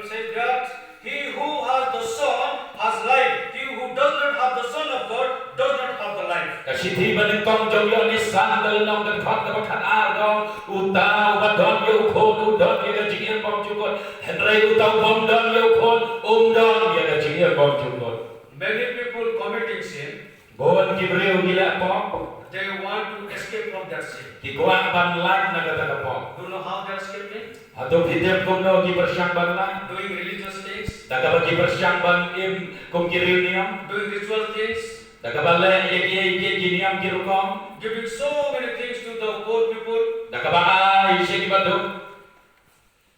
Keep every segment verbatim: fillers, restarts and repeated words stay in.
Says that he who has the Son has life. He who does not have the Son of God does not have the life. Ka shithi banyngkong jong ïoh Nisan ka lynnong ka dkhot kaba khatar ka ong, uta uba don ïa u Khun u don ïa ka jingim bymjukut. Hynrei uta u bym don ïa u Khun um don ïa ka jingim bymjukut. Many people committing sin. Bun ki briew ki leh pop. They want to escape from that sin. Ki kwah ban lait na kata ka pop. Do you know how they are escaping? Hato phi tip kumno ki pyrshang ban lait? Doing religious things. Da kaba ki pyrshang ban im kum ki riewniam. Doing ritual things. Da kaba leh ïa kiei kiei ki niam ki rukom. Giving so many things to the poor people. Da kaba ai sha ki baduk.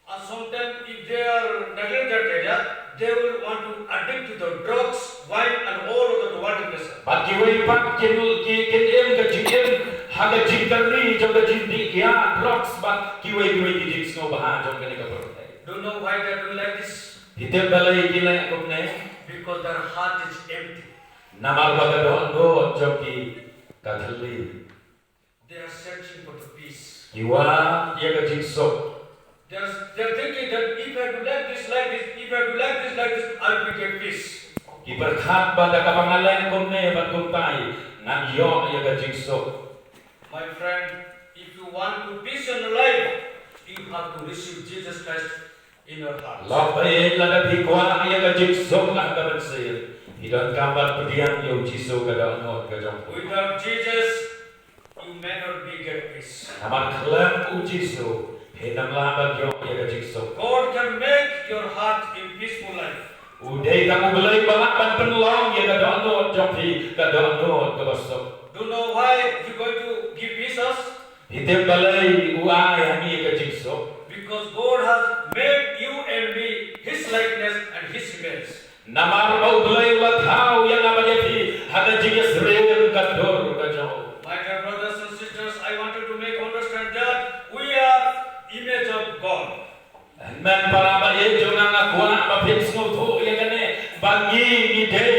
And sometimes, if they are neglected, yeah, they will want to addict to the drugs, wine, and all of the worldly pleasure. Bad kiwei pat kin, ki, kin im ka jingim ha ka jingkyrni jong ka jingdih kiad drugs bad kiwei kiwei ki jingsngewbha jong kane ka pyrthei. Do you know why they are doing like this? Phi tip balei ki leh kumne? Because their heart is empty. Namar ba ka dohnud jong ki ka thylli. They are searching for the peace. Ki wad ïa ka jingsuk. They are, they are thinking that if I do like this, like this, if I do like this, like this, I will get peace. Ki pyrkhat ba da kaba nga leh kumne bad kumtai ngan ïoh ïa ka jingsuk. My friend, if you want to peace in your life, you have to receive Jesus Christ in your heart. Lok ba ïeit, lada phi kwah ïa ka jingsuk ha ka mynsiem, phi donkam ban pdiang ïa u Jisu ka dohnud ka jong phi. Without Jesus, you may not be get peace. Namar khlem u Jisu, phin ym lah ban ïoh ïa ka jingsuk. God can make your heart in peaceful life. U dei tang U Blei ba lah ban pynlong ïa ka dohnud jong phi ka dohnud kaba suk. Do you know why He going to give peace us? Phi tip balei u ai ha ngi ka jingsuk? Because God has made you and me His likeness and His image. Namar ba U Blei u la thaw ïa nga bad ïa phi ha ka jingïasyriem ka dur ka jong u. My dear brothers and sisters, I wanted to make understand that we are image of God. Hynmen para baieit jong nga, nga kwah ba phin sngewthuh ïa kane, ba ngi ngi dei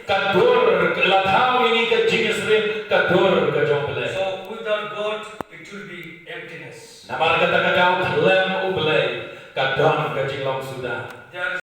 ka dur, la thaw ïa ngi ka jingïasyriem ka dur ka jong U Blei. So without God, it will be emptiness. Namar kata ka daw khlem U Blei ka don ka jinglong suda.